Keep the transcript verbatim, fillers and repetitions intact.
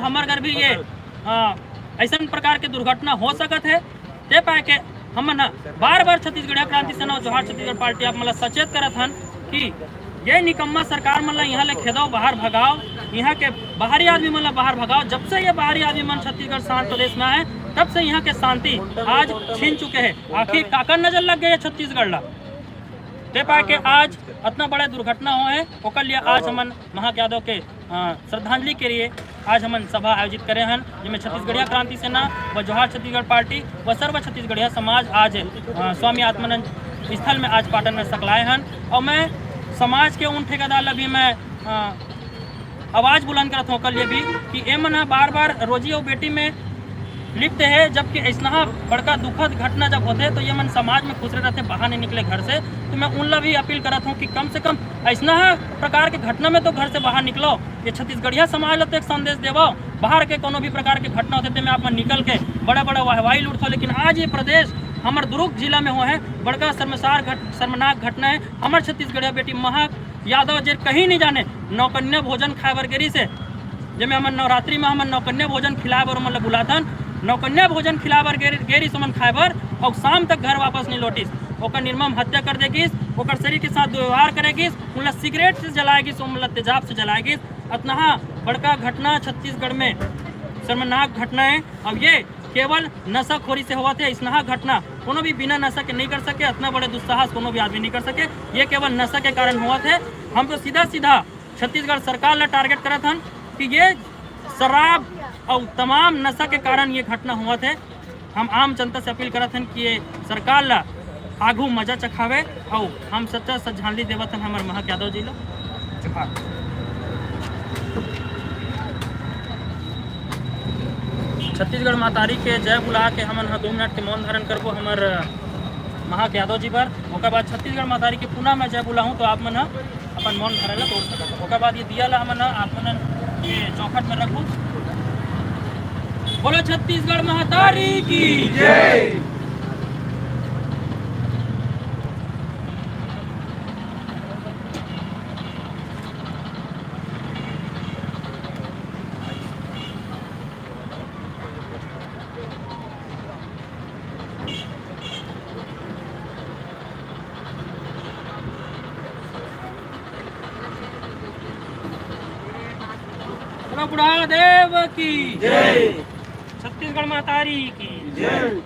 हमर घर भी ये, हाँ, ऐसन प्रकार के दुर्घटना हो सकत हे। ते पाए के हमन ह बार-बार छत्तीसगढ़िया क्रांति सेना अउ जोहार छत्तीसगढ़ पार्टी आप मन ल सचेत करत हन कि ये निकम्मा सरकार मन ल इहाँ ले खेदव, बाहर भगाव, इहाँ के बाहरी आदमी मन ल बाहर भगाव। जब से ये बाहरी आदमी मन छत्तीसगढ़ शांत प्रदेश में आए, तब से इहाँ के शांति आज छीन चुके हे। आखिर काकर नजर लग गए हे छत्तीसगढ़ ला? ते पाए के आज अतना बड़े दुर्घटना होए हे, ओकर लिए आज हमन महंत यादव के, अ, श्रद्धांजलि के लिए आज हमन सभा आयोजित करे हन, जेमे छत्तीसगढ़िया क्रांति सेना व जोहार छत्तीसगढ़ पार्टी व सर्व छत्तीसगढ़िया समाज आज, अ, स्वामी आत्मानंद स्थल में आज पाटन में सकलाए हन। अउ मैं समाज के उन ठेकेदार ला भी मैं, अ, आवाज बुलंद करत हों ओकर लिए भी कि ए मन ह बार-बार रोजी अउ बेटी में लिप्त हे, जबकि अइसनहा बड़का दुखद घटना जब होथे तो ये मन समाज में खुसरे रहथे, बाहर नहीं निकले घर से। तो मैं उन ला भी अपील करत हों कि कम से कम अइसनहा प्रकार के घटना में तो घर से बाहर निकलो। ये छत्तीसगढ़िया समाज ला तो एक संदेश देवो, बाहर के कोनो भी प्रकार के घटना होथे तेमे आप मन निकल के बड़ा-बड़ा वाहवाही लूटथो, लेकिन आज ये प्रदेश हमर दुर्ग जिला में होए हे, बड़का शर्मसार घट-, शर्मनाक घटना हे। हमर छत्तीसगढ़िया बेटी महक यादव जे कहीं नहीं जाने, नौकन्या भोजन खाए बर गे रिहिस हे, जेमे हमन नवरात्रि में हमन नौकन्या भोजन खिलाए बर ओमन ल बुलाथन। नौकन्या भोजन खिलाए बर गे, गे रिहिस ओमन खाए बर, अउ शाम तक घर वापस नहीं लौटिस। ओकर निर्मम हत्या कर दे गिस, ओकर शरीर के साथ दुर्व्यवहार करे गिस, उन ल सिगरेट से जलाए गिस, ओमन ल तेजाब से जलाए गिस। अतनहा बड़का घटना छत्तीसगढ़ में, शर्मनाक घटना हे। अब ये केवल नशाखोरी से होवत हे। अइसनहा घटना कोनो भी बिना नशा के नहीं कर सके, अतना बड़े दुस्साहस कोनो भी आदमी नहीं कर सके। ये केवल नशा के कारण होवत हे। हम तो सीधा सीधा छत्तीसगढ़ सरकार ला टारगेट करत हन कि ये शराब अउ तमाम नशा के कारण ये घटना होवत हे। हम आम जनता से अपील करत हन कि ये सरकार ला आघू मजा चखावे, अउ हम सच्चा श्रद्धांजलि देवत हन हमर महक यादव जी ला। जोहार। छत्तीसगढ़ महतारी के जय बुला के हमन ह दो मिनट के मौन धारण करबो हमर महक यादव जी बर। ओकर बाद छत्तीसगढ़ महतारी के पुनः मैं जय बुलाहूँ तो आप मन ह अपन मौन धारण ला तोड़ सकत हो। ओकर बाद ये दिया ला हमन ह आप मन के चौखट में रखबो। बोलो छत्तीसगढ़ महतारी की जय। बोलो बुढ़ा देव की जय। छत्तीसगढ़ महतारी की जय।